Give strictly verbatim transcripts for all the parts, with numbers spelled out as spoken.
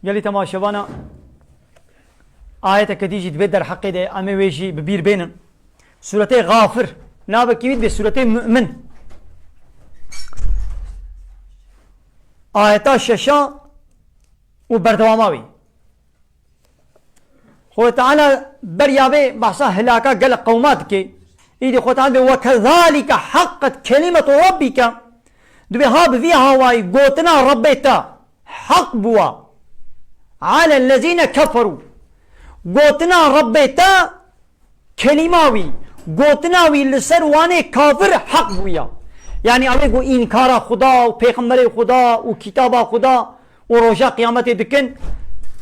Gelî temaşevana, ayeteke dî jî divê derheqê de em ê wê jî bi bîr bênin. Sûretê Xafir, navekî wî dibê Sûretê Mu'min. Ayeta şeşa û berdewama wî. Xwedê Teala beriya vê behsa hilaka gelek qewma dike. Îdî Xwedê Teala dibê, "Ve kezalike haqqet kelimetu rabbike." Dibê ha bi vî hawayî gotina Rebbê te heq bûwa. Alellezîne keferû. Gotina Rebbê te, kelîma wî, gotina wî li ser wanê kafir heq bûya. Yanî ew ê ku înkara Xuda û pêxemberê Xuda û kitaba Xuda û roja qiyametê dikin,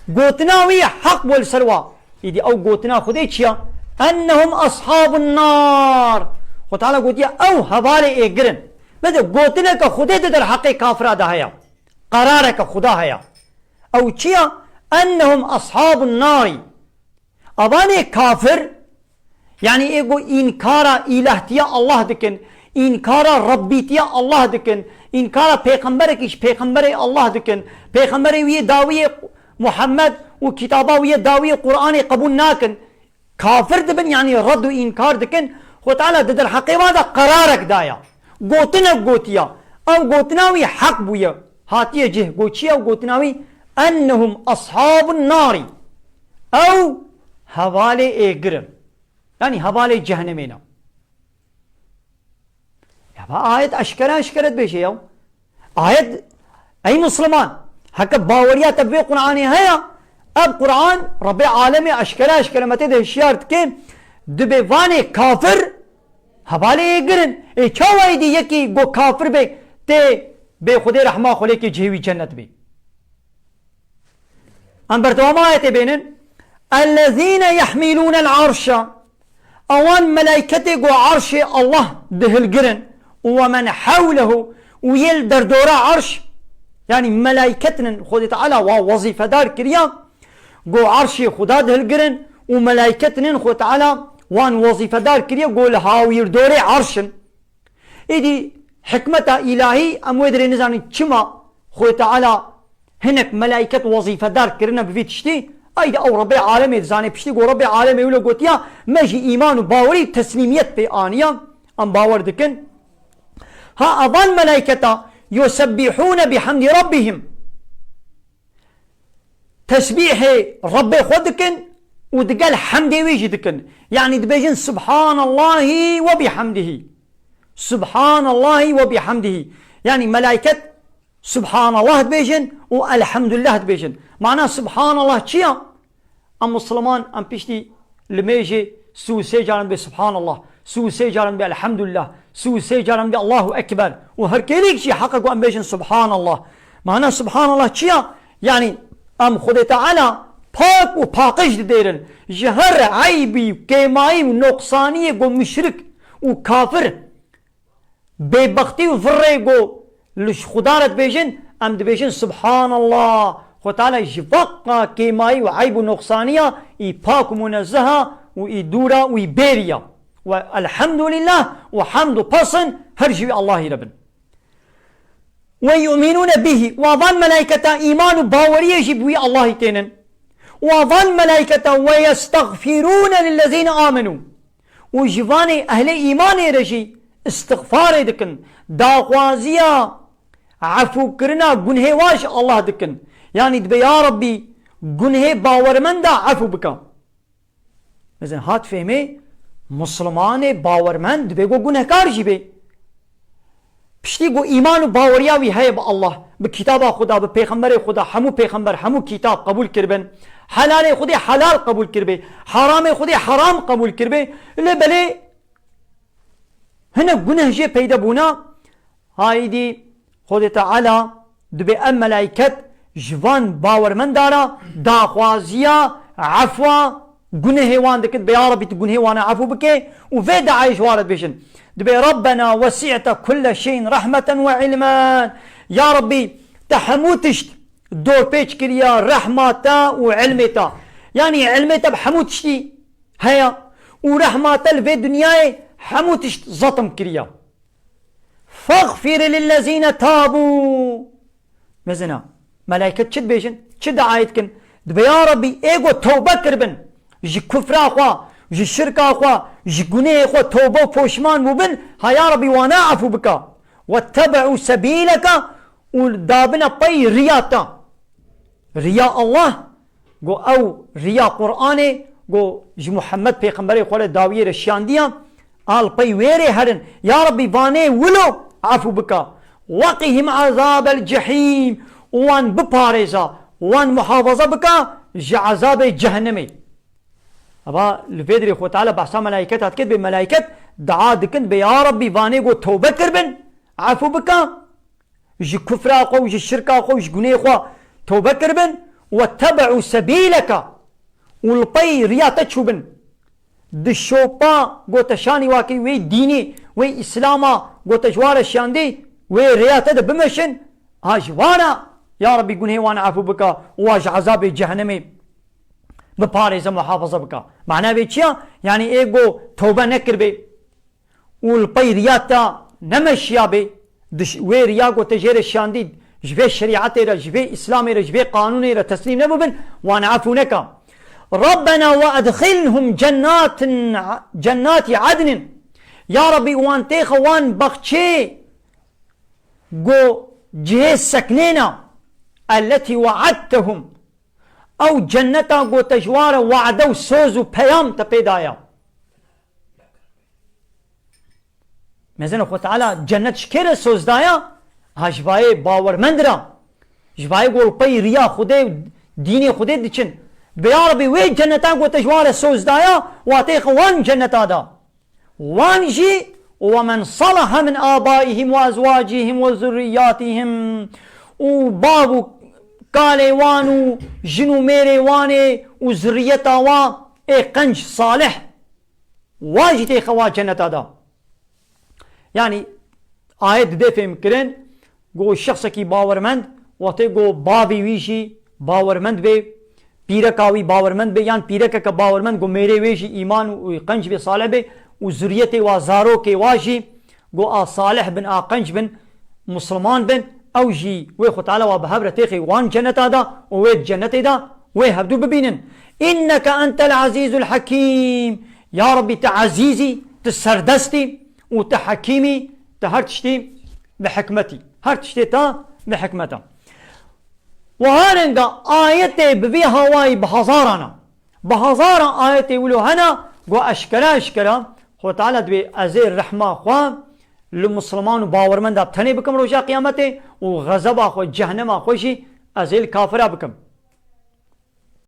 gotina wî heq bû li ser wa. Îdî ew gotina Xwedê çi ya? Ennehum ashabun nar. Xwe Teala gotiye, ew hevalê êgir in. Bide gotineke Xwedê di derheqê kafira de heye. Qerareke Xuda heye. Ew çi ya? Ennehum ashabun nari. Avanê kafir, yanî ê ku înkara îlahtiya Allah dikin, înkara Rebbîtiya Allah dikin, înkara pêxemberekî ji pêxemberê Allah dikin, pêxemberê wî yê dawiyê Muhammed û kitaba wî yê dawiyê Qur'anê qebûl nakin, kafir dibin, yanî red û înkar dikin, Xwe Teala di derheqê wan de qerarek daye. Gotinek gotiya. Ew gotina wî heq bûye. Hatiye cih. Got çi ye ew gotina wî? Ennehum ashabun nari. Ew hevalê êgir in. Yanî hevalê cehennemê ne. Ya va ayet eşkere eşkere dibêje ya. Ayet, ey Musliman, heke baweriya te bi vê Qur'anê heye, ev Qur'an Rebbê Alemê eşkere eşkere me tê de hişyar dike, dibê vanê kafir hevalê êgir in. Ê çawa êdî yekî go kafir be, tê bê Xwedê rehma xwe lê ke cihê wî cennet bê? Em berdewama ayetê bênin. Ellezîne yehmîlûnel arşa. Ewan melayketê ku arşê Allah dihilgirin û we men hewlehu û yê li derdora arş, yanî melayket nin Xwedê Teala wa wezîfedar kiriya, ku arşê Xuda dihilgirin û melayket nin Xwedê Teala wan wezîfedar kiriye ku li hawîrdorê arş in. Êdî hikmeta îlahî em wê dirê nizanin çima Xwedê Teala hinek melayket wezîfedar kirine bi vî tiştî. Aydî ew Rebbê alemê dizane, piştî ku Rebbê alemê wilo gotiya, me jî îman û bawerî û teslîmiyet pê aniya. Em bawer dikin. Ha evan melayketa yusebbihûne bihemdî rabbihim. Tesbîhê Rebbê xwe dikin û digel hemdê wî jî dikin. Yanî dibêjin Subhanallahî we bihemdihî. Subhanallahî we bihemdihî. Yanî melayket Subhanallah dibêjin û Elhemdulillah dibêjin. Mana Subhanallah çi ya? Em Musliman, em piştî limêjê sî û sê caran dibê Subhanallah, sî û sê caran dibê Elhemdulillah, sî û sê caran dibê Allahu Ekber û her kêlîk jî heqe ku em bêjin Subhanallah. Mana Subhanallah çi ya? Yanî em Xwedê Teala pak û paqij didêrin ji her eybî, kêmayî û noqsaniyê ku muşrik û kafir bêbextî û virrê ku li ji Xuda re dibêjin, em dibêjin Subhanallah. Xwe Teala ji veqa kêmayî û eyb û noqsaniya î pak û munezeha û î dûra û î bêriya. We Elhemdulillah û hemd û pesin her ji wî Allahî re bin. Ve yu'minûne bihî. Û avan melayketa îman û baweriyê jî bi wî Allahî tênin. Û avan melayketa ve yestexfirûne lillezîne amenû. Û ji vanê ehlê îmanê re jî îstixfarê dikin, daxwaziya efûkirina gunhê wan ji Allah dikin. Yanî dibê, ya Rebbî, gunhê bawermenda efû bike. Mesela hat fehmê, Muslimanê bawermend dibê ku gunehkar jî bê. Piştî ku îman û baweriya wî heye bi Allah, bi kitaba Xuda, bi pêxemberê Xuda, hemû pêxember, hemû kitab qebûl kiribin, helalê Xwedê helal qebûl kiribê, heramê Xwedê heram qebûl kiribê, lê belê hinek guneh jê peyde bûna, haydî Xwedê Teala dibê ev melayket ji van bawermenda re daxwaziya efwa gunehê wan dikin, dibê ya Rebbî tu gunehê wan efû bike û vê deayê ji wan re dibêjin. Dibê Rabbena wesi'te kulle şeyin rahmeten ve ilmen. Ya Rebbî, te hemû tişt dorpêç kiriya rehma te û ilmê te. Yanî ilmê te bi hemû tiştî heye û rehma te li vê dinyayê hemû tişt zetim kiriya. Fexfir lillezîne tabû. Mezina, melayket çi dibêjin? Çi diayê dikin? Dibe ya Rabbî ê ku tewbe kiribin ji kufra xwe, ji şirka xwe, ji gunehê xwe tewbe û poşman bûbin, ha ya Rabbî wana efû bika. Wettebe'û sebîleke û dabine pey riya te. Riya Allah, go ew riya Qur'anê, go ji Muhammed pêxemberê xwe re dawiyê re şiyandiya, al pey wê rê herin. Ya Rabbî vanê wilo efû bika. Weqihim azabel cehîm û wan biparêza, wan muhafaza bika ji ezabê cehennemê. Eva li vê dirê Xwe Teala behsa melaîketa dike, bê melaîket dua dikin, bê ya Rabbî vanê go tewbe kiribin, efû bika. Ji kufra xwe û ji şirka xwe û ji gunê xwe tewbe kiribin, wettebe'û sebîleke û li pey riya te çûbin. Di şopa gote şanî wakî wê dînî, wê îslama gote ji ware şiyandî, wê rêya te de bimeşin, ha ji wana, ya Rabbî gunhê wan efû bika û wa ji ezabê cehennemê biparêze, muhafaza bika. Mana vê çi ya? Yanî ê go tewbe nekiribê û li pey riya te nemeşiyabê, di ş-, wê riya ku te jê re şiyandî, ji vê şerîetê re, ji vê îslamê re, ji vê qanûnê re teslîm nebûbin, wan efû neka. Rabbena ve edxilhum cennatin, cennati adnin. Ya Rabbî, wan têxe wan baxçê go cihê seknêna, elletî we'edtehum. Ew cenneta go te ji wa re wade û soz û peyam te pê daya. Mezin Xwe Teala cennet ji kê re soz daya? Ha ji vayê bawermend re. Ji vayê go li pey riya Xwedê, dînê Xwedê diçin. Be ya Rebî wê cenneta go te ji wa re soz daya, watê xwe wan cenneta da. Wan jî, "Ve men salaha min abaihim ve ezvacihim ve zurriyatihim." Û bav û kalê wan û jin û mêrê wan ê û zurriyeta wa ê qenc salih. Wa jî tê xewa cenneta da. Yanî ayet didê fêhm kirin, go şexsekî bawermend, watê go bavê wî jî bawermend bê, pîreka wî bawermend bê, yan pîrekeke bawermend, go mêrê wê jî îman û qenc bê, salih bê û zuriyetê wa, zarokê wa jî go a salih bin, a qenc bin, musulman bin, ew jî wê Xwe Teala wa bi hev re têxê wan cenneta da û wê di cennetê da wê hevdû bibînin. Inneke entel azîzul hekîm. Ya Rabbî, tu ezîzî, tu serdestî û tu hekîmî, tu her tiştî bi hikmetî. Her tiştê te bi hikmeta. Wiha renga ayetê bi vî hawayî bi hezaran e. Bi hezaran ayetê wilo hene, go eşkere eşkere Xwe Teala dibê ez ê rehma xwe li Musulman û bawermenda tenê bikim roja Qiyametê û xezeba xwe, cehnema xwe jî ez ê li kafira bikim.